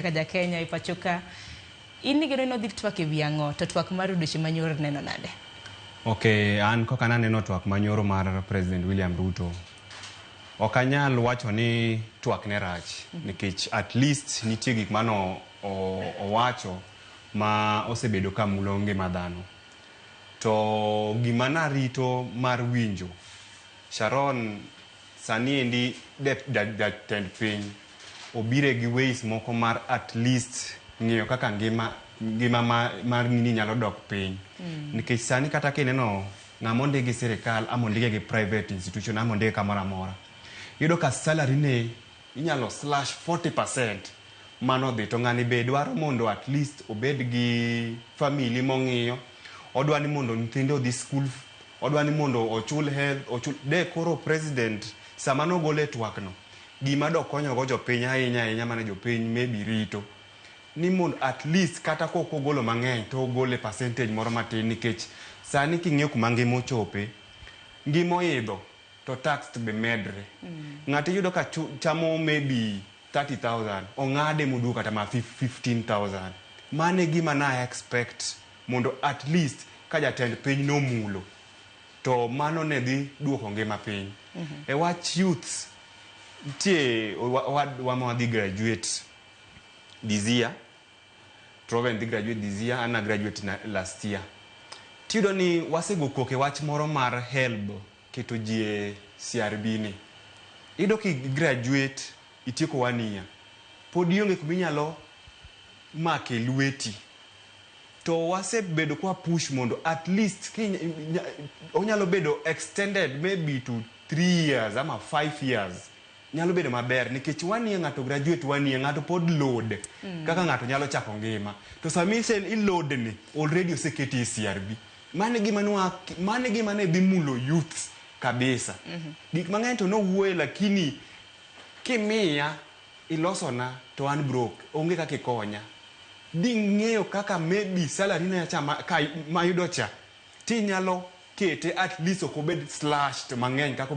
Kaka ja Kenya e pacho ka, in igeno ni odhi twak e wi ang'o to twak mar odiochieng' manyoro neno nade? Ok, an kaka naneno twak manyoro mar President William Ruto, ok anyal wacho ni twak ne rach nikech at least nitie gik mano owacho ma osebedo ka mulo ngima dhano. To gima narito mar winjo, Sharon, sani endi jatend piny obire gi ways moko mar at least ng'iyo kaka ngima mar nini nyalo dok piny. Nikech sani kata kineno ng'ama ondik gi sirikal ama ondike gi private institution ama ondike kamoro amora, iyudo ka salary ne inyalo slash 40%. Mano dhi to ng'ani be dwaro mondo at least obed gi family mong'iyo, odwa ni mondo nyithinde odhi school, odwa ni mondo ochul health, ochul de. Koro president sama nogole twak no, gima dokonyogo jopiny ahinya ahinya mane jopiny maybe rito ni mondo at least kata kok ogolo mang'eny to ogole percentage moro matin, nikech sani king'iyo kuma ngima ochope, ngima oidho to tax to be medre. Ng'ato iyudo ka chamo maybe 30,000, ong'ade moduogo kata ma 15,000. Mano e gima na expect mondo at least ka jatend piny nomulo to mano ne dhi duoko ngima piny. E wach youths, nitie owadwa ma wadhi graduate this year. Troven dhi graduate this year, an na graduate na last year. Tiyudo ni wasego koko e wach moro mar HELB, keto ji e CRB ni. Iyudo ki graduate, itieko one year, pod ionge kuma inyalo make lweti. To wasebedo kwa push mondo at least onyalo bedo extended maybe to 3 years ama 5 years, nyalo bedo maber, nikech one year ng'ato graduate, one year ng'ato pod load kaka ng'ato nyalo chako ngima, to sami ise iload ni already oseketi e CRB. Mano e gima mano e gima ne dhi mulo youths kabisa. Gik mang'eny to nowuoye, lakini kimiya ilosona to an broke, onge kaka ikonya. Dhi ng'eyo kaka maybe salary na cha mayudo cha tinyalo kete at least ok obed slashed mang'eny kaka.